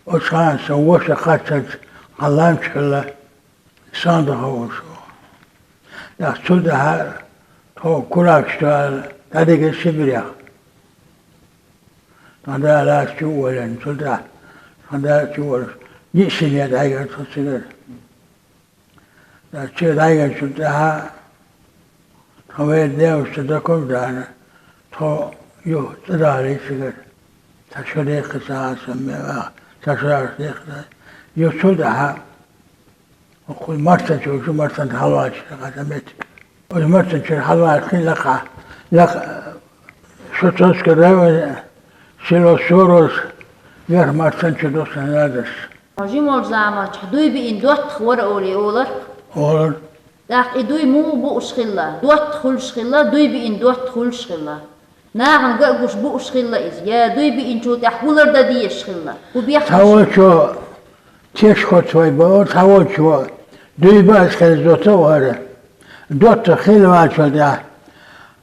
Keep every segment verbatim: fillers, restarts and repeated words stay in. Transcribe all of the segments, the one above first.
Оцу хана сан ваша кхаччалц хьан ланча хилла, сан даха ву шу. Нах цул тӀаьхьа тхо куракаш тоьлла, дӀадигира Сибирех. Тхан да лаьцна чу а воллина, цул тӀаьхьа тхан да чу а воллуш, ниъ сине дӀайгара тхо цигара. Ткъа чу дӀайгинчул тӀаьхьа тхан вайн девушка даккхар а даьлла, тхо юха цӀа далийра цигара. Цхьа шо декхар ца хьа сан мега, цхьа шо декхар ца хьа. Юха цул тӀаьхьа хӀокху Мартанчу, Мартанчу хьалаваьлча, хаза меттиг. Оцу Мартанчуьра хьалаваьлча хин лакха, лакха, Шутовский район, село Сорос, Верх Мартанчу ду сан дадас. Хьо жима волчу заманчохь дуй биъна доттагӀа вара олий олар? Олар. ТӀаккха и дуй муха бууш хилла? ДоттагӀа хуьлуш хилла, дуй биъна доттагӀа хуьлуш хилла? Нахана ган а гуш бууш хилла иза, я дуй биъначул тӀаьхьа хӀун лардан дезаш хилла? ХӀун бехкаш? Цхьаволчо теш хӀоттавай боху, цхьаволчо дуй баьза хилла доттагӀа вара. ДоттагӀа хилла ваьллачул тӀаьхьа,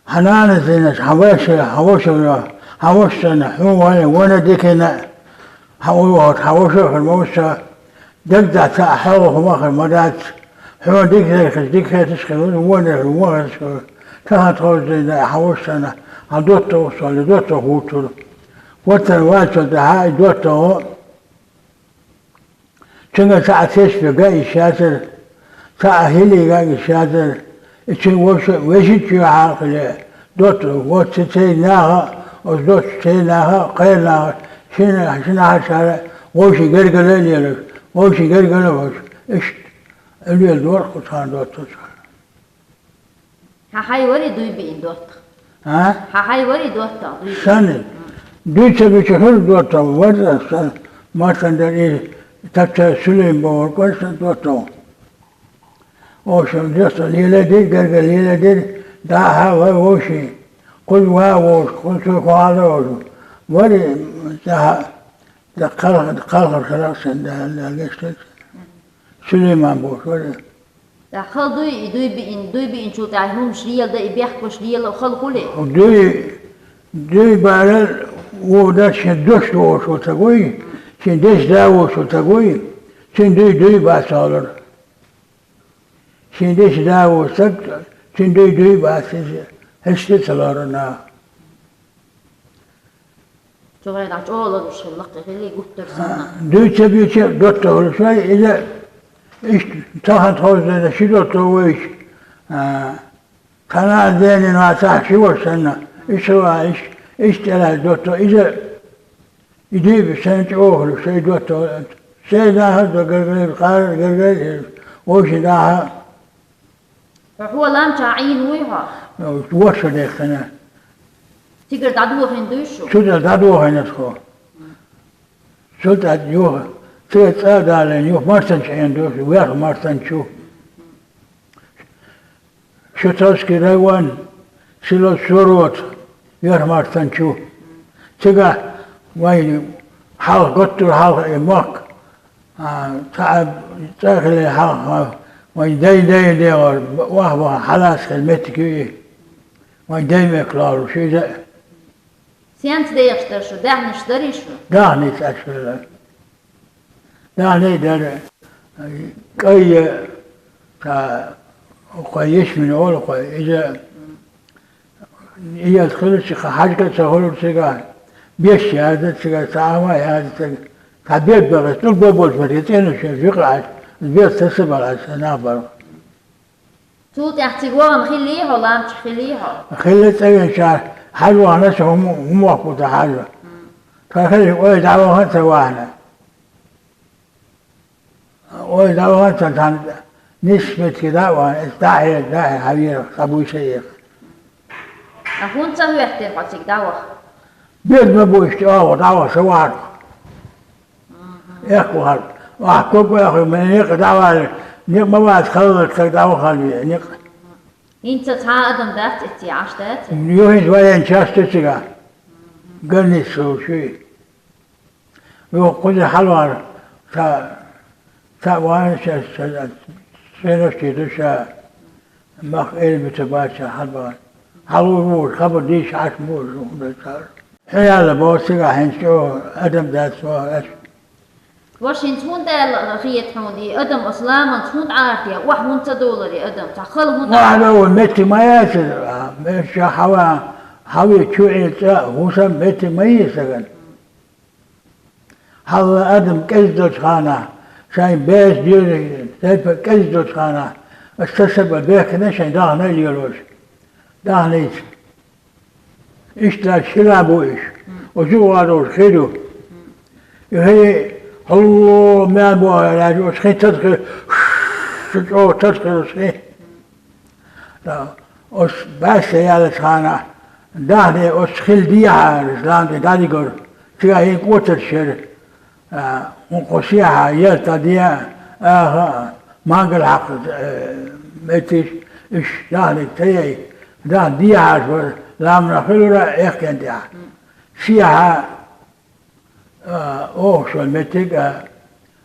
хьан нанас динарш, хьан вешан, хьан ваша, хьан ваша санна, хьуна валла, вана дикина, хьан уллохь, хьан ваша а хир, ма ву со, дагдац а, хьалха хӀума а хир ма дац, хьуна дика хеташ, дика хеташ хир ву, вон а хир, вон а хир. Тахана тховса дина, хьан ваша санна, хьан доттагӀа ву со, доттагӀа хӀуттура. ХӀоттаваьллачул тӀаьхьа и доттагӀа, цуьнга цхьа а тешна ган йиш яцара, цхьа а хӀилла ган йиш яцара, и цуьнан вовшах вешин чоьхьа а хилла, доттагӀа, вот цу церан наха а, оцу доттагӀчу церан наха а, кхеран наха а, шина, шина хьажара вовшийн гергара а лелаш, вовшийн гергара а волуш, иштта леладора кху цхьана доттагӀчо. Хьан хьайн варий дуй биъна доттагӀа? А? Хьан хьайн варий доттагӀа дуй биъна? Санна. Дуй ца буьйцу хир доттагӀа, вара сан Мартан дара и Тапча Сулейм бохург вара сан доттагӀа. Вовшийн доттагӀа леладира, гергара леладира, дӀа а хьа вай вовшийн. Кхуза ван а вовшах, кхуза цо кху хьала а вовшах. Варий, тӀаьхьа, тӀаккха кхалхар хиларх сан, Дала гечдойла. Сулейман бохуш вара. ТӀаккха хала дуй и дуй биъна, дуй биъначул тӀаьхьа хӀумаш леладан, и бехкаш лело хала хуьлий? Дуй, дуй бала вон дац, шен дош вовшах ву ца гуй, шен дешан да вовшах ву ца гуй, цуьнан дуй дуй бац олура. Шен дешан да ву стаг, цуьнан дуй дуй бац, иза хӀинца а ца лору наха. Цу хенахь чӀогӀа лазуш хилла, лакхе хилий гуттар санна. Дуй ца буьйцу а доттагӀа хуьлуш вай, иза иштта тахана тховса дина ши доттагӀа вайша, а, тханана денина вацахь ши ваша санна, иштта ван, иштта, иштта тӀелаьцна доттагӀа, иза и дуй бу шайна чӀогӀа хуьлуш, шайн доттагӀа, шайн наха а до гаргара, кхара а гаргара а, вовшийн наха а. Хьо хьо лам чохь Ӏийна вуй хьо? ВорхӀ шо дехкина. Цигара дӀадохийна дуй шу? Цу тӀе дӀадохийна ас хьо. Цул тӀаьхьа юха, цигара цӀа а далийна, юха Мартанчу Ӏийна ду шу, Верх Мартанчу. Шутовский район, село Сорот, Верх Мартанчу. Цигахь вайн хьалха, гуттар а хьалха и мохк, а, цхьа а цӀа а хилий хьалха, вайн дай, дай, дегӀар, ваха-ваха хьалаца хилла меттиг ю и. Вайн дай мехкан лоруш ю иза а. Сенца дехаш дара шу? Даьхнаш дарий шу? Даьхнаш аьлла. Даьхни дара. КӀай, цхьа, кхо йишмина олу кхо, иза, иза хилла цига, хьаьжкӀа а ца хуьлура цигахь, беш яздира цигахь, цхьа а ма яздира цигахь, цхьа бед бахара, тӀулг бо болчу бара, я цӀенош, я жуьгӀаш, бед таса бахара, сан нах бара. Цул тӀаьхьа цига вахана хиллий хьо, лам чохь хиллий хьо? Хилла цӀа веъча, хьажа вахана аса хӀума, хӀума воккху дан хьажа. Тхан хилла ойла дӀавахана ца вахана. Ойла дӀавахана ца, цхьана нисса меттиге дӀа а вахана, иза дӀа а хьежа, дӀа а хьежа, хьан вера, цхьа буьйса а ехна. Ткъа хӀунда ца хӀоьттира хьо цига дӀаваха? Бед ма бу иштта оха, дӀаваха ца вахарх. Эхь вахар. Ахь ког а эхь, мел некъа дӀавалар, некъ ма вац, халлалц стаг дӀавахар ве, некъ. ХӀинца цхьа а адам дац эцций, Ӏаш дац? Юхинца военный часть ду цигахь. Граница шуй. Юха кхуза хьалавар, ца, ца ван ша, ша, ша, ша, ша, ша, ша. Мах элбита баьчча хьалбан. Хьалур вур, хабар дийша Ӏаш мур, хӀунда цара. Хьо яла боху цигахь хӀинца чӀогӀа адам дац ваха аьлла. Ваша, хӀинца хӀунда аьлла хета хьуна, и адам оцу ламанца хӀунда Ӏарате, охьа хӀунда ца довлар и адам, цхьа хала хӀунда? Охьа довла меттиг ма яцара, а, ша хьава, хьаве чу Ӏе цӀа, хӀусам меттиг ма йий сагана. Хьалла адам кӀезиг долчу ханахь, шайн беса доьзна тайпа кӀезиг долчу ханахь, ас ца саба бехкина шайн дахна а лелош. Дахнийца. Иштта шира бу иш. Оцу юкъа долуш хи ду. И хи, хьулло мел бу аьлла, оцу хи тадхир, шу чӀогӀа тадхир оцу хи. Ткъа оцу бӀаьсса яллачу ханахь, дахне оцу хил дехьа, ислам тӀе дӀадигара, цигахь хӀинца кӀотарш яра. А, хӀун кху сехьа, ялта де, аха, мангал хьакха, э, меттиш, уьш дахниг ца яй, дахна дехьаш вара, ламанах хуьлура, эхкан тӀехь. Сехьа, а, охуш йолу меттиг, а,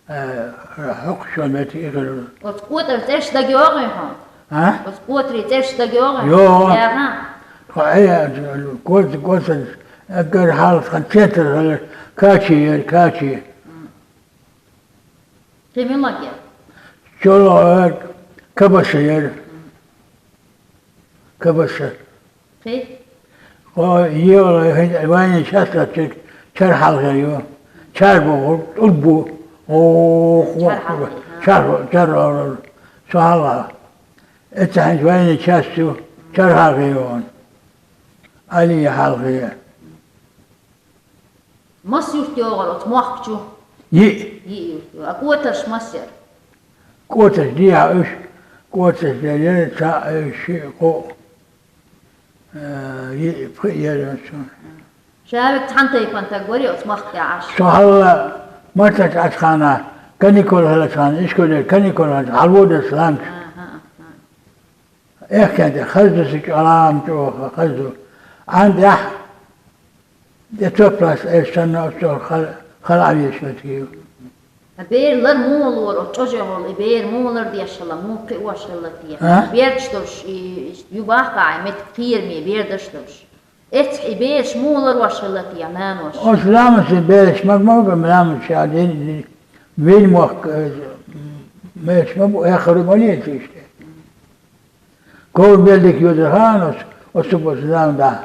а, хьокхуш йолу меттиг и хуьлура. Оцу кӀотаран цӀераш дага йогӀий хьуна? А? Оцу кӀотаран цӀераш дага йогӀий? ЙогӀу. Яха? Тхо, э, кӀота-, кӀотаран, эггара хьалха центр хилар, Качи яра, Качи. Кхин мила яра? ЧолгӀа яра, Кабаса яра. Кабаса. Кхин? О, йола, хӀинца вайна шаьш лаьттиг чар хьалха ю. Чар боху, тӀулг бу. О, чар хьалха, чар, чар, со хьалха. Эццахь хӀинца вайна шаьш ю, чар хьалха ю. Али хьалха. Маса юрт йогӀура оцу мохк чу? Йиъ. Йиъ юрт йогӀура. А кӀотарш маса яра? КӀотарш дехьа уьш, кӀотарш яра, цхьаъ, шиъ, кхоъ, э, йиъ, пхиъ яра оцу. Шавиг цхьана тайпана таг варий оцу махка тӀехь Ӏаш? Со хьалла марташ Ӏаш хана, каникул хилла цхьана, ишколера каникул хилла, хьалводаш ланча. Аха, аха. Эхкан тӀе хаза ду сан чӀалам чӀогӀа хаза ду. Ӏан тӀехь тӀе топ лаьцна, эр санна оццул хала, хала Ӏан везаш меттиг ю. Ткъа бер лар муха лора, оцу чӀожехула и бер муха лардеш хилла, муха кхиош хилла те? А? Бердаш долуш, и, и ю баккха, и меттиг кхераме бердаш долуш. Эццахь и бераш муха ларош хилла те, нанош? Оцу ламасе бераш мага-мага ламаца ша дин, дин, вин мохк, э, бераш ма бу, эххар ма леца иштта. Говр мел дика йоьдур хаьа оцу, оцу бу зама дӀа.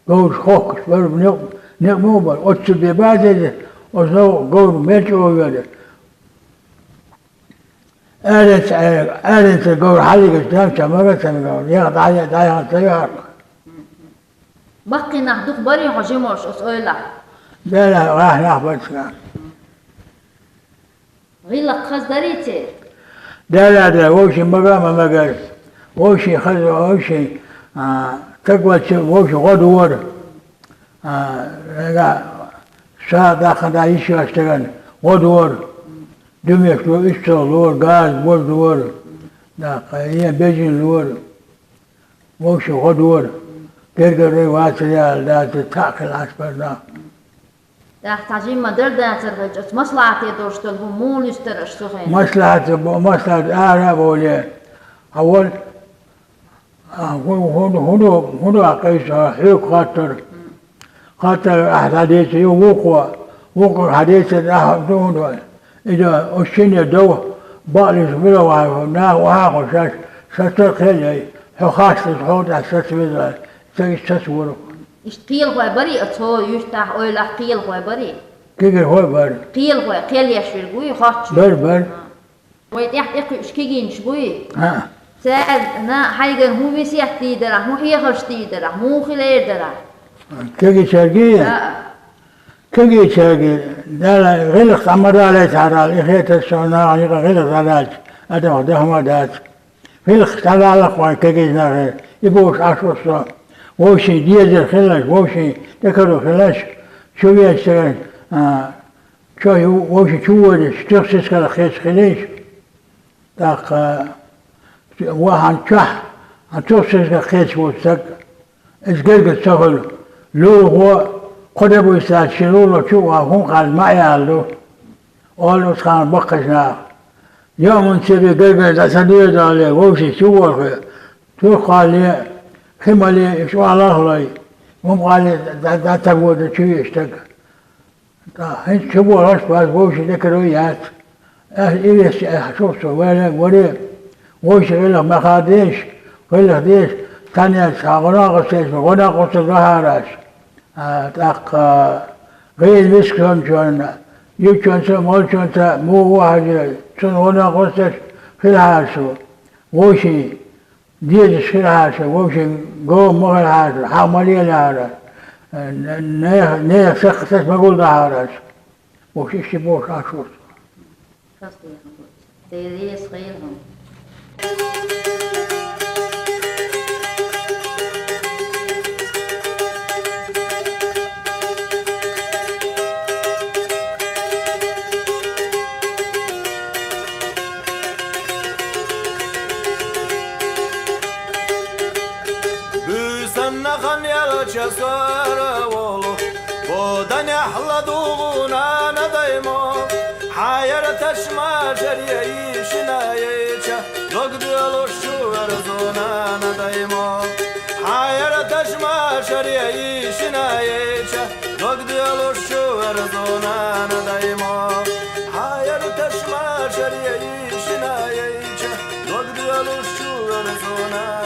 Говраш хохкуш бара, некъ, некъ муха бара, оццул бен базийта, оцу говр мел чӀогӀа йоьду. Аьрца, аьрца говр хьалигаш дам ча мага ца мега, яха дӀа-, дӀаяхана ца яхьарх. Баккхий нах дукха барий хьо жимош оцу ойлахь? Дела, гӀаьхьа нах бара цигахь. ГӀиллакх хаза дарий церан? Дела, да, вовшийн мага а ма мегара. Вовшийн хаза, вовшийн, а, тагвачу, вовшийн гӀо дора. А, нагахь ша дахана йиш йоцу стагана гӀо дора. Дуьмеш ло, уьш цо лора, газ, боза лора. Даккха, е бежин лора. Вовшийн гӀо дора. Гергара вацар яла дац, цхьаъ хила Ӏаш бара нах. ТӀаккха цхьа жимма дара дацар хилча, оцу маслахьате долуш долу хӀума муха луьстара аша цу хенахь? Маслахьат бо-, маслахьат ара а бовле, хьан вон, а, хӀун, хӀун, хӀун ду, хӀун ду а кхайса, хьоьга хаттар. Хаттар ахьа дӀадийцар, ю вукхо, вукхо хьан дийцар, ахьа ду хӀун ду. Иза оцу шинне дов, бакълуьйш мила ваьлла, наха вахьа а хьо шаьш, саца а кхел яй, хьо хастаза хьо тӀехь саца веза, ца иштта саца вора. Иштта кхелахой барий оцу юьртахь, ойлахь кхелахой барий? Кегийрхой бара. Кхелахой, кхел еш верг вуй, хоттуш? Бара, бара. Вай тӀехь тӀекхуьуш кегийнаш буй? ХӀаъ. Цаьрна хьайгара хӀун весет дийдарахь, хӀун хьехарш дийдарахь, муха хила эр дарахь? Кегийчаьргий? ХӀаъ. Кегийчаьргий, Дала гӀиллакх дӀа ма далийтахьара, и хетар со нахана юкъа гӀиллакх дӀадаьлча, адамах даха ма дац. ГӀиллакх дӀадалахь вайн кегийчу нахе, и бохуш Ӏаш ву со. Вовшийн дезар хилалаш, вовшийн тӀекаро хилалаш, чу везачу стагана, а, чо ю-, вовшийн чу воьдуш, чух сискалах кхеташ хилийша. ТӀаккха вахана чохь, а, чух сискалах кхеташ волчу стаг, иза гергара ца хуьлу. Лулахо, кхо де буьйсаца шен луло чу а ваха, хӀун кхарна ма а яла ду. Олу оцу хана баккхийчу наха. Йоаман церан гергара дӀа ца доьдале, вовшийн чу ворхе, турх кхоллале, хи мале, и чӀогӀа лахлой, хӀума кхоллале, дӀа, дӀа ца вода чу веза стаг. ТӀаккха хӀинца чу бохуш бац, вовшийн декаро яц. Ас и весча, ас шух со ваьлла варе, вовшийн гӀиллакх ма хадеш, гӀиллакх деш, цхьанне цхьа гӀо накъостеш, гӀо накъосталуш дахьараш. А, тӀаккха гӀийла мискачунна, ючунца, молчунца, муха ву хьажа, цунна гӀо накъостеш хилахьара шу. Вовшийн дезаш хилахьара шу, вовшийн гом ма хилахьара шу, хьагӀ ма лелахьара, нехан, нехан сакхташ ма гулдахьара шу. Вовшийн иштта бохуш Ӏаш ву со. Дела реза хуьлда хьуна. Буьйсанна хан ялча сора волу, бо данехь ладугӀу нана даймо. Хьан яра ташма шаре йийшина яйча, дог доьлуш чу верзо нана даймо. Хьан яра ташма шаре йийшина яйча, дог доьлуш чу верзо нана даймо. Хьан яра ташма шаре йийшина яйча, дог доьлуш чу верзо нана